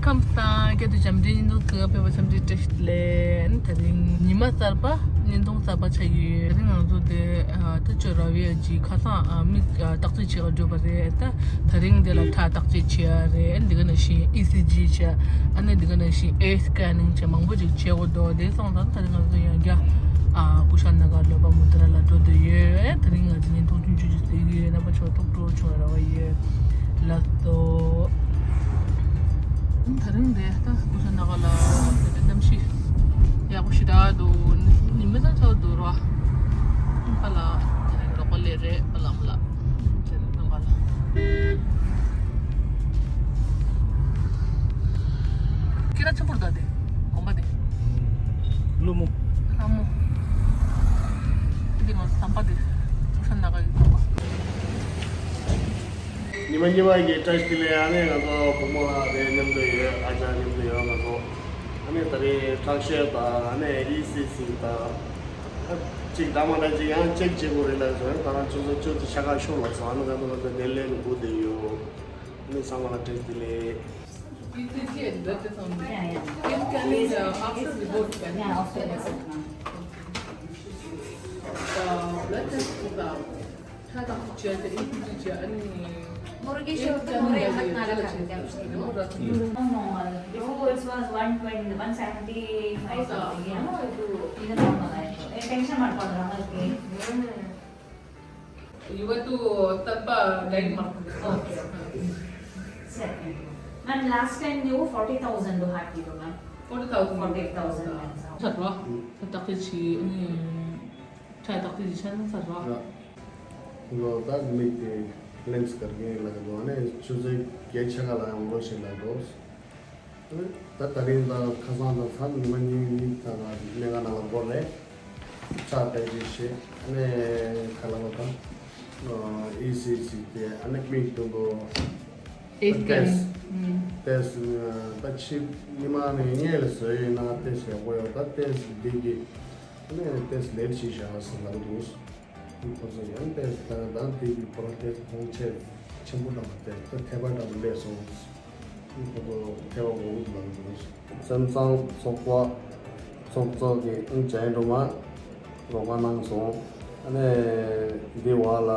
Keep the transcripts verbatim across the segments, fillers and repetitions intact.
ཁམས་དང་སྐད་དུ་བྱམས་སྒྲིག་བརྙན་ཐུང་ཚོས་ཕེབས་པ་འཚམས་འདྲི་བཀྲ་ཤིས་བདེ་ལེགས། ཨ་ནི་དེ་རིང་ཉི་མ་གསར་པ་བརྙན་ཐུང་གསར་པ་ཆགས་ཀྱི་ཡོད། དེ་རིང་ང་ཚོ་དེ་ཨ་ད་ཅོ་ར་བའི་ཀྱི་ཁ་སང་ཨ་མིག་ཨ་བརྟག་དཔྱད་བྱེད་ག་འགྲོ་བ་རེད། ད་ད་རིང་དེ་ལ་ཁྲག་བརྟག་དཔྱད་བྱེད་ཡ་རེད། ཨ་ནི་དེ་ག་ནང་བཞིན་ཨི་སི་ཇི་བྱས། ཨ་ནི་དེ་ག་ནང་བཞིན་ཨེ་སི་ཀེ་ནིང་བྱས། མང་པོ་ཅིག་བྱེད་དགོས་འདུག་དེ་སོང་ཙང་ད་རིང་ང་ཚོ་ཡང་བསྐྱར་ཨ་ཀུ་ཤ་ན་ག་ལོ་པ་མུ་དྲ་ལ་འགྲོ་འདོད་ཡོད། དེ་རིང་ང་ཚོ་བརྙན་ཐུང་ཆུང་ཆུང་ཅིག་བཟོ་གི་ཡོད། རྣམ་པ་ཚོ་ཐུགས་སྤྲོ་བྱུང་བའི་རེ་བ་ཡོད། ལགས་སོ། ད་རིང་དེ་ད་ཀུ་ཤ་ན་ག་ལ་གནམ་གཤིས་ཡག་པོ་ཞེ་དྲག་འདུག་ཉི་མ་ད་ཚ་པོ་འདུག་ར། པཱ་ལགས་དེ་རིང་རོགས་པ་སླེབས་རེད། པཱ་ལགས་ཨ་མ་ལགས་དེ་རིང་རྣམ་པ་ལགས། སྐད་གྲགས་ཆེན་པོ་རེད་ད་དེ་དགོན་པ་དེ། ཀླུ་མོ། ལྷ་མོ། དེ་ང་ཚོ་དམ་པ་དེ་ཀུ་ཤ་ན་ག་ཡི་དམ་པ། ཉི་མ་གཉིས་པ་གི་བཀྲ་ཤིས་བདེ་ལེགས། ཨ་ནི་ང་ཚོ་བུ་མོ་ལགས་རེད། མཉམ་དུ་ཡོད། ཨ་ཅག་མཉམ་དུ་ཡོད་ང་ཚོ། ཨ་ནི་ད་རེས་ཁྲག་ཤེད་དང་ཨ་ནི་ཨི་སི་སི་དང་། ཨ་གཅིག་འདྲ་མ་འདྲ་གཅིག་ཡང་ཅེག་བྱེད་དགོས་རེད་ལབ་སོང་། ད་རང་ཆུ་ཚོད་བཅུ་དེ་ཆ་ག་ཤོར་ལབ་སོང་། ཨ་ནི་ང་ཚོ་ང་ཚོ་ལྡི་ལི་ནས་སྒུག་བསྡད་ཡོད། ཨ་ནི་ཚང་མ་ལ་བཀྲ་ཤིས་བདེ་ལེགས། Is it yet? That is only. Yeah, yeah. It can, uh, after the vote, can. Yeah, after the vote, ma'am. Uh, blood test is, uh, ཁྲག་བརྟག་དཔྱད་བྱས་ཏེ་ཨི་སི་ཇི་བྱས། ཨ་ནི་མོར་གི་ཤོར་དུ་མོར་ཡག་ན་ར་ཁ་ཁ་ཁ་ཁ། Normal. Before it was one twenty, one seventy-five something, you know, it is normal, I think. Eh, tension मत करो, normal के। You were to step, uh, line mark. Okay, okay. Second. Ma'am, last time you forty thousand to heart kilo, ma'am. Forty thousand. Forty thousand, ma'am. ཚར་བ། ད་བརྟག་དཔྱད་བྱས། ཨ་ནི་ཁྲག་བརྟག་དཔྱད་བྱས་ཚར་བ། ཡ། ཁོང་ཚོ་ད་མིག་དེ་ལེན་སི་གར་གྱི་ལབ་འདུག་ཨ་ནི་ཆུ་ཚོད་བརྒྱད་ཆ་ག་ལ་ཡང་འགྲོ་ཞིག་ལབ་འདུག་ད་ད་རིང་ད་ཁ་སང་ད་ཚར་ཉི་མ་གཉིས་གཉིས་ད་ལ་གནད་འགག་ནང་ལ་འགོར་རེད། ཕྱག་དཔེ་ཅིག་བྱེད། ཨ་ནི་ཁ་ལ་བ་དང་ཨི་སི་ཇི་དེ། ཨ་ནི་མིག་དུམ་བུ་ཨེ་སི་ཀེ་ནིང་། ཏེས་ཏེས་ད་ཕྱི་ཉི་མ་ནས་སྔས་ལ་བཟོས་ཡིན་ན་ཏེས་ཡག་པོ་ཡོད། ད་ཏེས་འདི་གི་ཨ་ནི་ཏེས་ལེབ་ཞིག་བཞག་ཟེར་ལབ་འདུག་ཁོ་ཚོ་ཡང་ཏེས་ད་ད་འདི་གི་པོ་རོ་ཏེས་ཁོང་ཆེ་ཆེན་པོ་འདྲ་མ་ཏེས་ད་ཐེ་བ་འདྲ་མ་སླེབས་སོང་། ཁོ་ཚོ་ཐེ་བ་འོག་ཏུ་ལངས་འདུག་སེམས་ཙང་ཚོགས་པ་ཚོགས་གཙོ་གི་ཨང་ཅན་སྒྲོལ་མ་རོགས་པ་གནང་སོང་། ཨ་ནི་འདི་བ་ལ་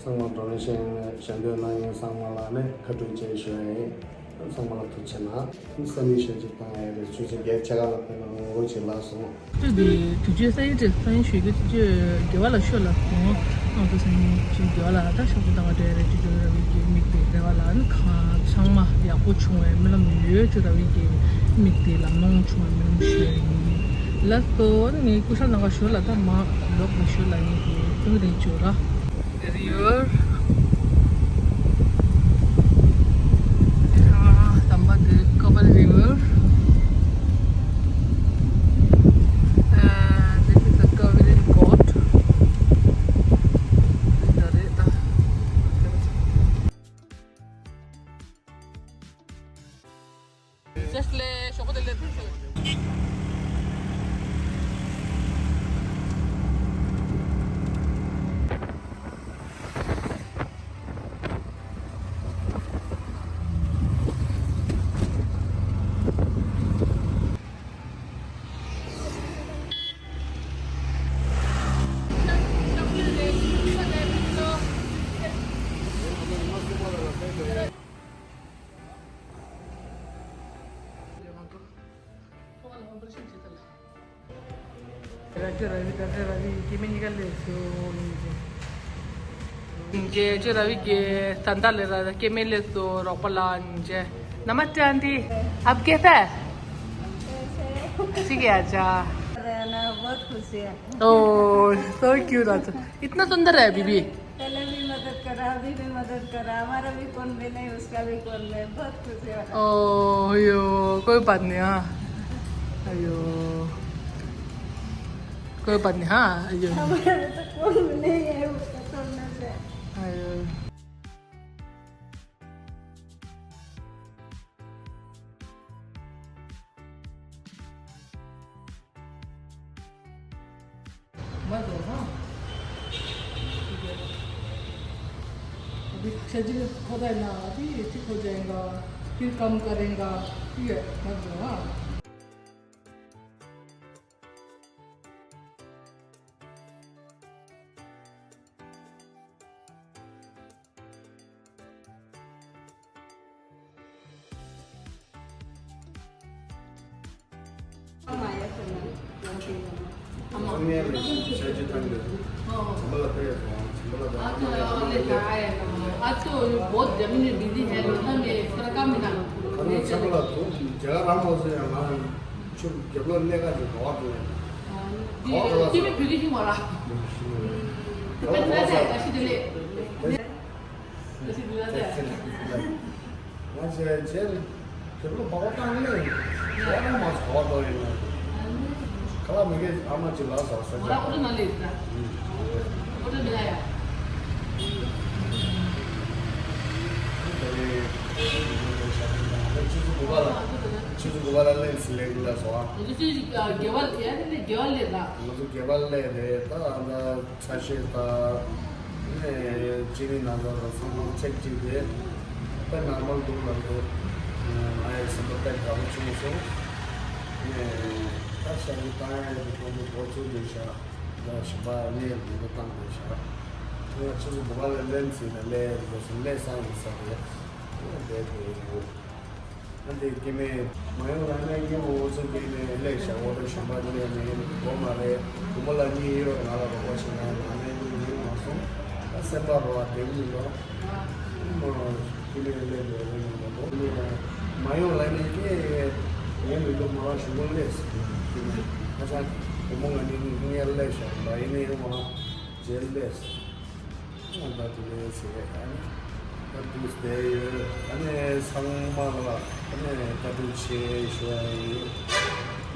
ཚང་མ་ཌོ་ནེ་ཤན་ཞལ་འདོན་གནང་མཁན་ཚང་མ་ལ་ནི་ཁ་ཐུག་ཅེས་ཞུ་ཡ་ཡིན། ཚང་མ་ལ་ཐུགས་རྗེ་ཆེ་གནང་། སང་ཉིན་ཞལ་གཅིག་བཏང་ཡ་རེད། ཆུ་ཚོད་བརྒྱད་ཆ་ག་ལ་ཕེབས་ན་ངོ་རྒོལ་བྱེད་ལབ་སོང་། ཁྱོད་ཀྱི་དུས་ཚོད་སང་ཉིན་དེ་སང་ཉིན་ཞུས་ཀྱི་དུས་ཚོད་དགེ་བ་ལ་ཤོད་ལ་སོང་། ང་ཚོ་སང་ཉིན་ཅིག་དགེ་བ་ལ་ད་ཤོག་བུ་དང་འབྲེལ་རེད། ཅིག་ཅོ་ར་བའི་གི་མིག་དེ་དགེ་བ་ལ་ནི་གང་ཚང་མ་ཡག་པོ་བྱུང་བའི་སྨོན་ལམ་ཡོད། ཅོ་ར་བའི་གི་མིག་དེ་ལམ་ལྷོང་བྱུང་བའི་སྨོན་ལམ་ཞུ་ཡ་ཡིན། ལགས་སོ། ནི་ངའི་སྐུ་ཤ་ནང་ག་ཞོལ་ལ་ད་མ་ལོག་ལ་ཞོལ་ལ་ངའི་གི་ཀུན་རེ་ཅོ་ར། རི་ཝར། ཨ། དམ་པ་འདི་ཀ་བ་ལི་རི་ཝར། And this is the Kaveri Ghat. འདི་ད་རེད་ད། Just ले, शोको दे ले, फिर से। ར་ཅོ་ར་བི་ད་ཅོ་ར་བི་སྐྱེ་དམན་གཉིས་ཀ་སླེབས་སོང་། ཉིན་ཅོ་ར་བི་གི་ད་ད་ལེ་ར་སྐྱེ་དམན་སླེབས་སོང་། རོགས་པ་ལ་ཉིན། नमस्ते आंटी, आप कैसे हैं? ठीक है। अच्छा। रहना बहुत खुशी है। ओह, so क्यूट। अच्छा, इतना सुंदर है अभी भी। पहले भी मदद करा, अभी भी मदद करा, हमारा भी कौन बे नहीं, उसका भी कौन बे, बहुत खुशी हो रहा है। ओह, यो, कोई बात नहीं, हाँ। अयो, कोई बात नहीं, हाँ, अयो। हमारा भी तो कौन भी नहीं है, उसका छोड़ने से। अयो। मत दो, हाँ। ठीक है। अभी शायद जी को खोदा है ना, अभी ठीक हो जाएगा। फिर कम करेगा, ठीक है, मत दो, हाँ। आज तो बहुत जमीन बिजी है, लोटा में सरका मिला। ཁྱོད་རང་མོ་ཟེར་ཡང་ང་ཁྱོད་རྒྱབ་ལོགས་གནས་ཀ་ཅིག་ག་བ་འགྲོ་ཡིན། ཨ་ནི་ཁ་བ་ག་བ་ཊི་བི་ཕུལ་གྱི་ཡིན་བ་ར། ཁ་བ་ག་བ་ཟེར། ཨ་ཤི་དེ་ལས། ང་ཚོས་རྗེས་ལ་དེབ་ལོ་བག་བཏང་ནས་ཁྱོད་རང་མ་ཚོ་ག་བ་འགྲོ་ཡིན་ན། ཁ་ལག་མི་དགེ་ཨ་མ་ཅིག་ལ་ཟ་ཟ་ང་ར་ཨོ་ཏོ་ན་ལེ་ད། ཨོ་ཏོ་མི་ལ་ཡ། ཆུ་ཚོད་དགུ་པ་ལ་ཆུ་ཚོད་དགུ་པ་ལ་ལེན་སི་ལེགས་ལ་སོ། ང་ཚོ་ཆུ་ཚོད་དགུ་པ་ལ་ཡ་ནི་དགུ་པ་ལེ་ད། ང་ཚོ་དགུ་པ་ལེ་རེད་ད། ཨ་ད་ཚ་ཤེས་ད། ནས་ཅི་ནི་ན་ད་ཚང་མ་ཚེག་ཅིག་དེ་དཔེ་ནོར་མལ་འདུག་ལབ་དུས། ང་ཡི་སེམས་པ་དཔེ་དགའ་པོ་བྱུང་སོང་། ནས་ད་ཤ་ཡི་བཏང་ཡ་ཡི་ཁོང་ཚོ་འགོ་ཚུགས་བསྡད་ཤག་ད་ཞིམ་པ་ནས་འདུག་བཏང་བསྡད་ཤག་ང་ཆུ་ཚོད་དགུ་པ་ལ་ལེན་ཟིན་ན་ལས་འགོ་སོང་ལས་སང་ཡིན་ས་རེད། ང་བསྡད་དེ་ཡོད། ཨ་འདི་སྐྱེ་དམན། མ་ཡོང་ལ་ནས་སྐྱེ་བོ་འུ་ཚོ་སྐྱེ་ནས་སླེབས་ཤག་འོ་དོ་ཞིམ་པ་འདི་ལས་ནས་སྒོ་མ་རེད། བུ་མོ་ལ་གཉིས་ཡོད་ང་ལ་རོགས་པ་བྱེད་ན་ང་ནས་འདི་ཡིན་མ་སོང་། ཨ་སེམས་པ་རོ་བ་དེ་མི་ལོ། མ་སྐྱེ་དམན་སླེབས་ནས་རེད་མ་ལོ། མ་ཡོང་ལ་ནས་སྐྱེ་ངའི་མི་ལོ་མ་བ་ཞུ་གོ་སླེབས་སོང་། སྐྱེ་དམན་ཨ་ཅག་བུ་མོ་ང་གཉིས་སླེབས་ཤག་འདྲ་ཡིན་ནས་ཡོང་བ་རྗེས་སླེབས། ང་ད་དུ་ལས་ཟེར་ཨ་ནི། ད་དུ་བསྡད་ཡོད། ཨ་ནི་ཚང་མ་ལ་ཨ་ནི་བཀའ་དྲིན་ཆེ་ཞུ་ཡ་ཡིན།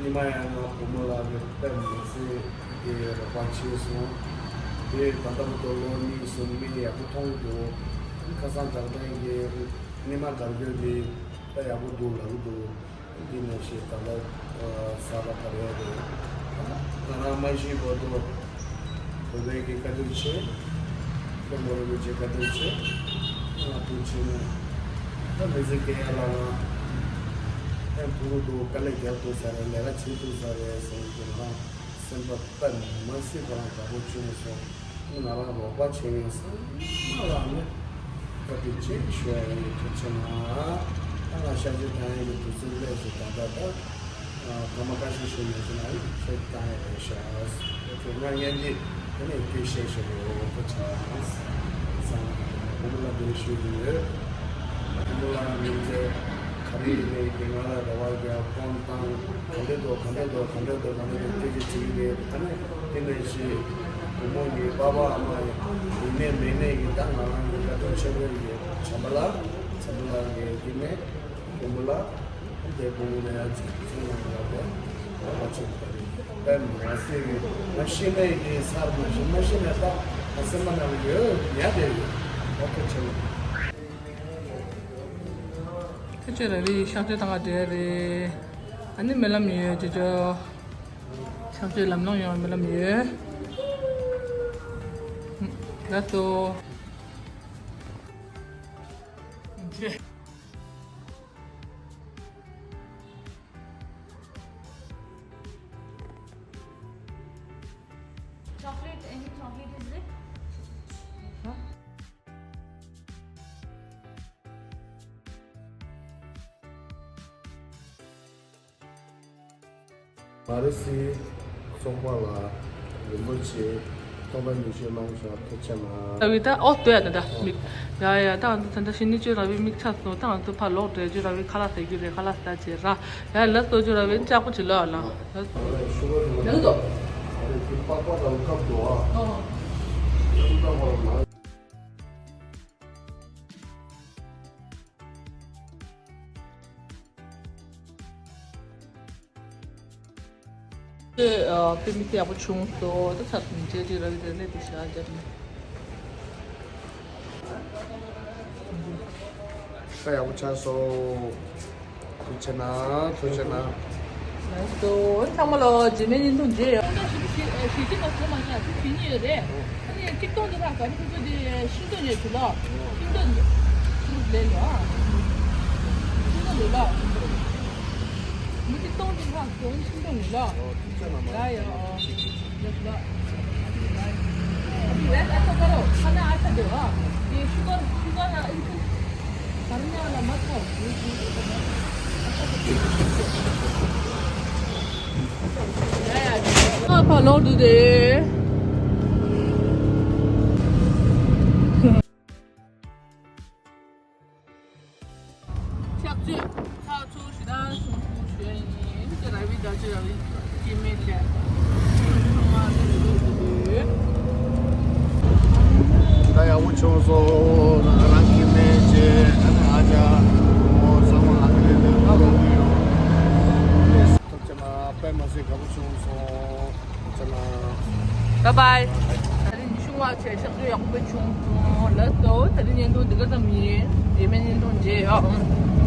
ཉི་མ་ཡང་ང་བུ་མོ་ལགས་ཀྱི་དཔེ་མི་སྲིད་ཀྱི་རོགས་པ་བྱས་སོང་། དེ་ད་ལྟ་བར་དུ་ལོ་གཉིས་གསུམ་མི་ཡག་པོ་མཐོང་གི་འདུག་ཁ་སང་དྲག་དྲག་གི་ཉི་མ་དགར་དགོས་ཀྱི་དཔེ་ཡག་པོ་འདུག་ལབ་ཀྱི་འདུག་འདི་ནང་བཞིན་ད་ལོ་གསར་པ་ག་རེ་རེད། ང་རང་མ་གཞི་བར་དུ་བོད་པའི་གི་བཀའ་དྲིན་ཆེ། སྐྱབས་མགོན་རིན་པོ་ཆེ་བཀའ་དྲིན་ཆེ། ང་ཐུགས་ཆེ་ནས་ད་མི་ཚེ་སྐྱེལ་ཡ་ལ་ང་ཕན་ཐོགས་འདུག་དཀའ་ལས་རྒྱབ་ཐུབ་ས་རེད། ལས་ཀ་བྱེད་ཐུབ་ས་རེད་ཟེར་གྱི་ང་རང་སེམས་པ་དཔེ་མ་སྲིད་ཁོ་རང་དགའ་པོ་བྱུང་སོང་། ང་རང་རོགས་པ་བྱེད་མཁན་ཚང་མ་ལ་ནི་བཀའ་དྲིན་ཆེ་ཞུ་ཡ་ཡིན། ཐུགས་རྗེ་གནང་། ད་ང་ཤ་ཚའི་ཐང་ཡིན་གྱི་དུས་ཚོད་སླེབས་སོང་། ད་ལྟ་ད་སྐར་མ་ཁ་ཤས་ཤིག་ཡིན་ཟེར་ན་ཡིན་ཤ་ཚའི་ཐང་ཡིན་རེད་ཤག་ང་ངན་གྱི་དེ་ནས་དེ་བཤད་ཤོག་ཐུགས་རྗེ་གནང་། བུ་མོ་ལ་འདི་ཞུ་གི་ཡོད། བུ་མོ་ལ་མིང་ཚེ་ག་རེ་ཡིན་ནའི་དེ་ང་ལ་རེ་བ་རྒྱག་ཕོན་བཏང་། ག་འདྲ་འདུག་ག་འདྲ་འདུག་ག་འདྲ་འདུག་ག་འདྲ་འདུག་དེ་གི་བྱེད་ཀྱི་རེད། ད་ནི་དེ་ནས་ཤི་བུ་མོ་ཡི་པ་ཕ་ཨ་མ་ཡི་ཡིན་ནའི་མིན་ནའི་ཡིན། ད་ང་རང་གི་བཀའ་དྲིན་ཆེན་པོ་ཡི་བྱམས་པ་ལགས། བྱམས་པ་ལགས་ཀྱི་དེ་ནས་བུ་མོ་ལ་དེ་བུ་མོ་ལ་ཡང་ཅིག་ཚུར་ཡོང་ཡག་དེ་རོགས་པ་བྱེད་དགོས་རེད། དཔེ་མ་སྲིད་ནས་ང་ཤི་ནའི་ཡིན་ཚར་མ་ཤི་མ་ཤི་ནས་ད་ང་སེམས་པ་ནང་ལ་ཡོད་ཉལ་བསྡད་ཡོད། ཨོ་ཁེ་ཆེ་ལ། ཁྱེད་ཚོས་ར་རི་ཤག་ཆོས་བཏང་ག་འདྲ་རེད། ཨ་ནི་རྨི་ལམ་ཡོད་ཅོ་ཅོ། ཤག་ཆོས་ལམ་ལྷོང་ཡོང་རྨི་ལམ་ཡོད། ལགས་སོ། Chocolate, any chocolate is there? མ་རི་སི་ཚོགས་པ་ལ་རིན་པོ་ཆེ་ཐོག་པ་ཉི་ཤུ་གནང་ཤག་ཐུགས་རྗེ་གནང་། ར་བི་ད་ཨོ་ལྟོས་ཡ་ད་ད་མིག་ཡ་ཡ་ད་ང་ཚོ་ད་ད་ཤི་ནི་ཅོ་ར་བི་མིག་ཆགས་སོང་། ད་ང་ཚོ་ཕར་ལོག་འགྲོ་ཅོ་ར་བི་ཁ་ལག་ཟ་རྒྱུ་རེད། ཁ་ལག་ཟ་བྱེད་ར་ཡ་ལ་ལྟོ་ཅོ་ར་བི་ལྕགས་པོ་བྱེད་ལོ་ཨ་ལ་ལ། ནང་དུ། ཨ་རེ་ཁྱོད་པགས་པ་དང་སྐབས་འགྲོ་ཨ། ཨོ། ཁྱོད་ད་བར་མ། དེ་ཨ་དཔེ་མི་སྲིད་ཡག་པོ་བྱུང་སོང་། ད་ཚར་སོང་། རྗེས་ཅིག་ར་བི་དེ་སླེབས་དུས་ཞག་བརྒྱབ་ནས། ད་ཡག་པོ་ཆགས་སོང་། ཐུགས་རྗེ་གནང་། ཐུགས་རྗེ་གནང་། ལགས་སོ། ཚང་མ་ལ་རྗེས་མའི་བརྙན་ཐུང་མཇལ་ཡོང་། ད་ཞིབ་ཞིབ་ཞིབ་ཅིག་ན་གོ་མ་ཤག་ཅིག་ཞིག་གཉིས་ཡོད་རེད། ཨ་ནི་གཅིག་སྟོང་དེ་ལ་ག་རེ་ཁོ་ཚོ་དེ་ཤིང་ཏོག་ཉོས་ཚུལ་ལ། ཤིང་ཏོག་ཉོས་ལས་ལ། ཕར་ལོག་འདུག་སྟེ། ཕྱག་མཆོད་ཚར་ཚུལ་ཞེ་དྲག་ཆུང་ཆུང་ཞུ་ཡ་ཡིན། ད་ར་བི་ད་ཅི་ར་བི་སྐྱེ་དམན་བྱས། ད་ཡག་པོ་བྱུང་སོང་། ང་རང་སྐྱེ་དམན་བྱས། ཨ་ནི་ཨ་ཅག་ཚང་མ་ལ་ལས་དོན་ཁ་རོག་གི་ཡོད། ཐུགས་རྗེ་ཆེ། དཔེ་མ་སྲིད་དགའ་པོ་བྱུང་སོང་། ཐུགས་རྗེ་ཆེ། Bye bye. ད་རིང་ཉི་ཤུ་ལྔ་བྱས་ཕྱག་མཆོད་ཡག་པོ་བྱུང་སོང་། ལགས་སོ། ད་རིང་བརྙན་ཐུང་འདི་ག་ཙམ་ཡིན། རྗེས་མའི་བརྙན་ཐུང་མཇལ་ཡོང་།